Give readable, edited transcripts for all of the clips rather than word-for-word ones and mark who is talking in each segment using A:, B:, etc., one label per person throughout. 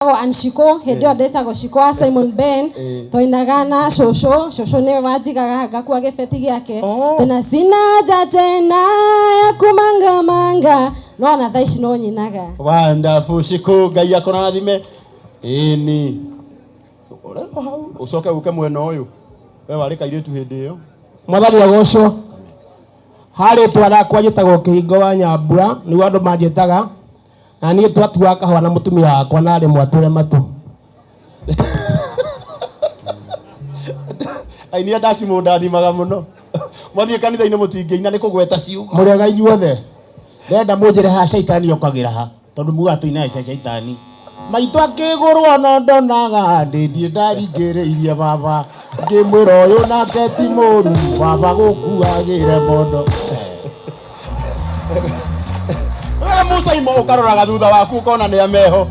A: Njĩtagwo Ann Shiko hĩndĩ ĩyo ndĩtagwo Shiko wa Simon Ben twainaga na cũcũ cũcũ nĩwe wanjigaga ngakua gĩbeti gĩake tena sina haja tena ya kumangamanga no ona thaa ici no nyinaga.
B: Wonderful Shiko, Ngai akũrathime. Ĩni. Ũrerwo hau ũcoke ũke mwena ũyũ. We warĩ kairĩtu hĩndĩ ĩyo.
C: Mwathani agocwo. Harĩ rĩtwa rĩakwa njĩtagwo Kĩhingo wa Nyambura, nĩguo andũ manjĩtaga. Na niĩ twatuaga kahũa na mũtumia wakwa na arĩ mwatũre matũ.
B: Aini a ndaci mũndathimaga mũno. Mwathiĩ kanitha-inĩ mũtingĩina nĩ kũgweta ciugo.
C: Mũrĩega inyuothe. Ndĩrenda mũnjĩre haha caitani okagĩra ha tondũ mugaga tũinaga cia caitani. Maitũ akĩgũrwo no ndonaga ndĩ ndaringĩrĩirie baba ngĩmwĩra ũyũ nake ti mũru baba gũkuagĩre mondo.
B: We Musa imo ũkaroraga thutha waku ũkona nĩ ameho.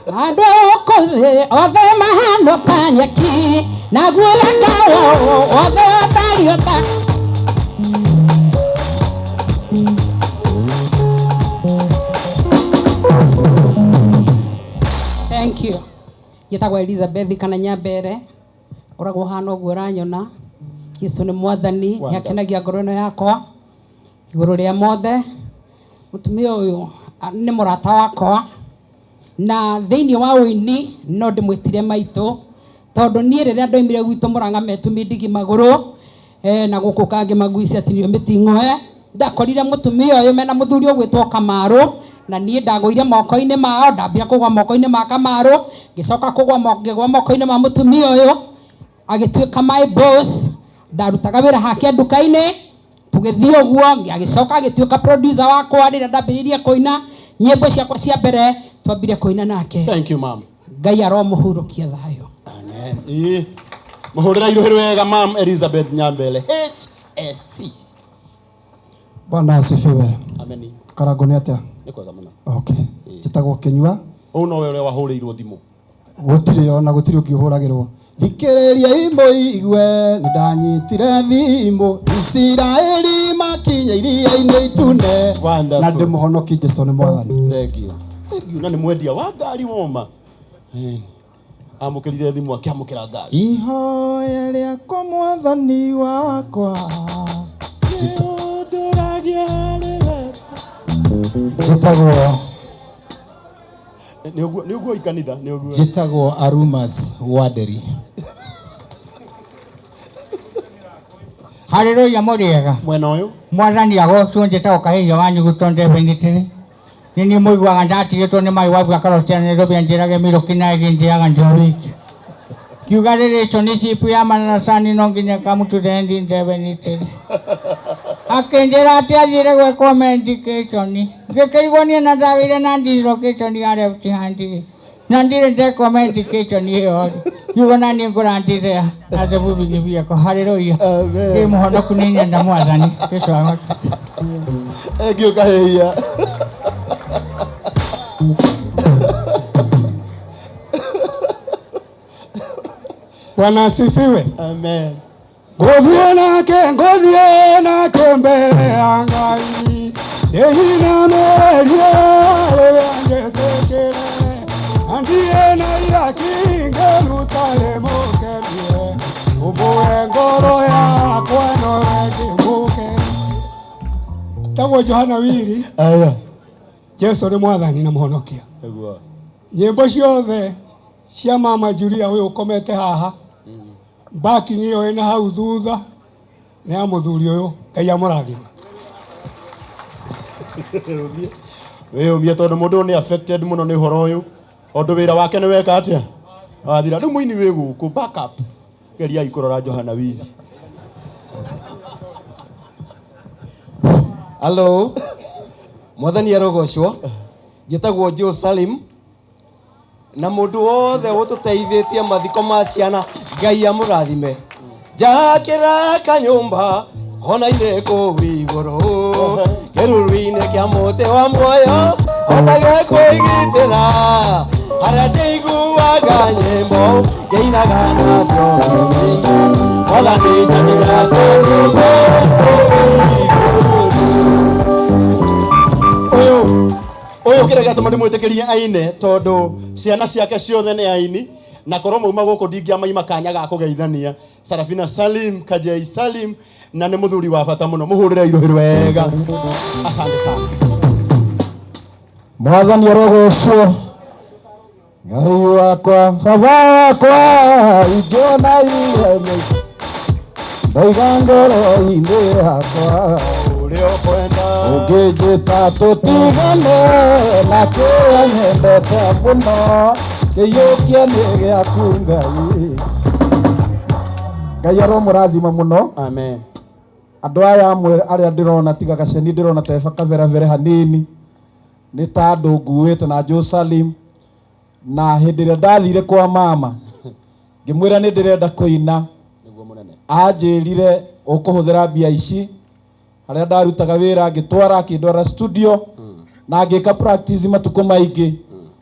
D: Andũ gũkũ thĩ othe mahana ta nyeki, naguo ũthaka wao wothe ũtariĩ ta.
E: Thank you. Njĩtagwo Elizabeth kana Nyambere. Ngoragwo hana ũguo ũranyona. Jesu nĩ mwathani, nĩ akenagia ngoro ĩno yakwa igũrũ rĩa mothe. Mũtumia ũyũ nĩ mũrata wakwa na thĩinĩ wa ũini no ndĩmwĩtire maitũ tondũ niĩ rĩrĩa ndoimire gwitũ Mũrang'a metumi ndigi magũrũ na gũkũ kangĩ magui ciatinio mĩting'oe ndakorire mũtumia ũyũ mena mũthuri ũgwĩtwo Kamarũ na niĩ ndagũire moko-inĩ mao, ndambia kũgwa moko-inĩ ma Kamarũ, ngĩcoka kũgwa ngĩgwa moko-inĩ ma mũtumia ũyũ agĩtuĩka my boss, ndarutaga wĩra hake nduka-inĩ tũgĩthiĩ ũguo, agĩcoka agĩtuĩka producer wakwa rĩrĩa ndambĩrĩirie kũina nyĩmbo ciakwa cia mbere twambire kũina nake.
B: Thank you ma'am.
E: Ngai aromũhurũkia thayũ.
B: Amen. Ĩĩ. Mũhũrĩra iruhĩ rwega ma'am Elizabeth Nyambele HSC.
F: Bwana asifiwe.
B: Amen.
F: Karango nĩ atĩa?
B: Nĩ kwega mũno.
F: Okay. Njĩtagwo Kĩnyua.
B: Ũũ nowe ũrĩa wahũrĩirwo thimũ.
F: Gũtirĩ ona gũtirĩ ũngĩ ũhũragĩrwo. Thikĩrĩriai mũigue, nĩ ndanyitire thimũ. Isiraeli makinya iria-inĩ itune.
B: Wonderful.
F: Na ndĩmũhonoki Jesu nĩ mwathani.
B: Thank you. Thank you. Na nĩ mwendia wa ngari woma. Amũkĩrire thimũ akĩamũkĩra ngari.
F: Ihoya rĩakwa mwathani wakwa.
G: Njĩtagwo
B: Nĩ ũguo nĩ ũguo ikanitha nĩ ũguo.
G: Njĩtagwo Arumas Wanderi.
H: Haleluya mũrĩega.
B: Mwena ũyũ.
H: Mwathani agocwo njĩtagwo Kahĩhia wa Nyuguto Ndebenitiri. Nĩ niĩ mũiguaga ndatigĩtwo nĩ mai wabu akarotera Nairobi anjĩrage mĩrũkĩ na ĩgĩndĩaga ndĩ wiki. Kiuga rĩrĩ ico nĩ cipu ya mananacani no nginya kamũtũre ndi Ndebenitiri. Akĩnjĩra atĩ athiire gwĩkwo medication. Ngĩkĩrigwo niĩ na ndagĩire na dislocation ya left hand rĩ. Na ndirĩ ndekwo medication ĩyo rĩ. Kiugo na niĩ ngũrandire athebubigi biako. Haleluya. Ndĩ mũhonoku nĩ nyenda mwathani. Jesu agocwo.
B: Thank you Kahĩhia.
I: Bwana asifiwe.
B: Amen.
I: Ngũthiĩ nake, ngũthiĩ nake mbere ya Ngai, ndĩinamĩrie rĩrĩa njĩtĩkĩre, na ndirĩ na ihaki ngĩruta rĩmũkenie, ngũmũhe ngoro yakwa nowe ngĩmũkenie. Tagwo Johana Wiri.
B: Aya.
I: Jesu nĩ mwathani na mũhonokia.
B: Nĩguo.
I: Nyĩmbo ciothe cia mama Julia ũyũ ũkomete haha backing ĩyo ĩna hau thutha nĩ ya mũthuri ũyũ Ngai amũrathime.
B: Wĩyũmie tondũ mũndũ ũyũ nĩ affected mũno nĩ ũhoro ũyũ tondũ wĩra wake nĩ weka atĩa wathira. Rĩu mũini wĩ gũkũ backup geriai kũrora Johana Wili.
J: Hello. Mwathani arogocwo. Njĩtagwo Joe Salim. Na mũndũ wothe ũtũteithĩtie mathiko ma ciana Ngai amũrathime. Njakĩra kanyũmba kona-inĩ kũu igũrũ kĩruru-inĩ kĩa mũtĩ wa muoyo hotage kwĩgitĩra harĩa ndĩiguaga nyĩmbo ngĩinaga na thiomi nyingĩ. Mwathani njakĩra kanyũmba kũu igũrũ.
B: Ũyũ kĩrĩa gĩatũma ndĩmwĩtĩkĩrie aine tondũ ciana ciake ciothe nĩ aini na korwo mauma gũkũ ndingĩamaima kanya ga kũgeithania. Sarafina Salim, Kajei Salim na nĩ mũthuri wa bata mũno, mũhũrĩre iruhĩ wega. Asante sana.
G: Mwathani arogocwo. Ngai wakwa, baba wakwa, ingĩona igerio ndaiga ngoro-inĩ yakwa
B: ũrĩa ũkwenda
G: ũngĩnjĩta tũtigane na kĩrĩa nyendete mũno kĩiyũkie nĩ gĩaku Ngai. Ngai aromũrathima mũno.
B: Amen.
G: Andũ aya amwe arĩa ndĩrona tiga gaceni ndĩrona teba kaberebere hanini nĩ ta andũ nguĩte na Joe Salim na hĩndĩ ĩrĩa ndathire kwa mama ngĩmwĩra nĩ ndĩrenda kũina
B: Nĩguo mũnene.
G: Anjĩrire ũkũhũthĩra mbia ici harĩa ndarutaga wĩra ngĩtwara akĩndwara studio na ngĩka practice matukũ maingĩ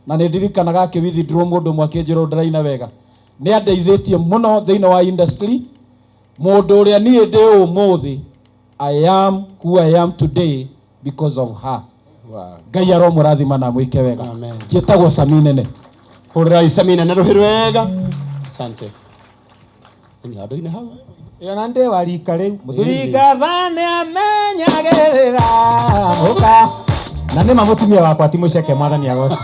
G: na nĩ ndirikanaga akĩ withdraw mũndũ ũmwe akĩnjĩra ũũ ndĩraina wega. Nĩ andeithĩtie mũno thĩinĩ wa industry. Mũndũ ũrĩa niĩ ndĩ ũmũthĩ, I am who I am today because of her.
B: Wow.
G: Ngai aromũrathima na amwĩke wega.
B: Amen.
G: Njĩtagwo Sami Nene.
B: Hũrĩrai Sami Nene rũhĩ rwega. Asante. Nĩ handũ-inĩ hau.
K: Ĩyo ndĩ wa rika rĩu mũthuri ngatha nĩ amenyagĩrĩra ũka
L: na nĩ ma mũtumia wakwa ti mũceke mwathani agoce.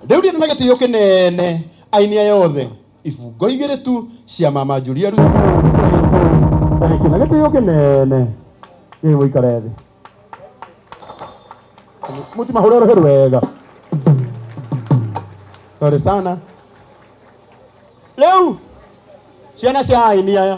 B: Rĩu ndĩ na gĩtĩo kĩnene aini aya othe ibungo igĩrĩ tu cia mama Julia Ruth. Na gĩtĩo kĩnene gĩ mũikare thĩ mũtimahũre rũhĩ rwega. Sorry sana. Rĩu ciana cia aini aya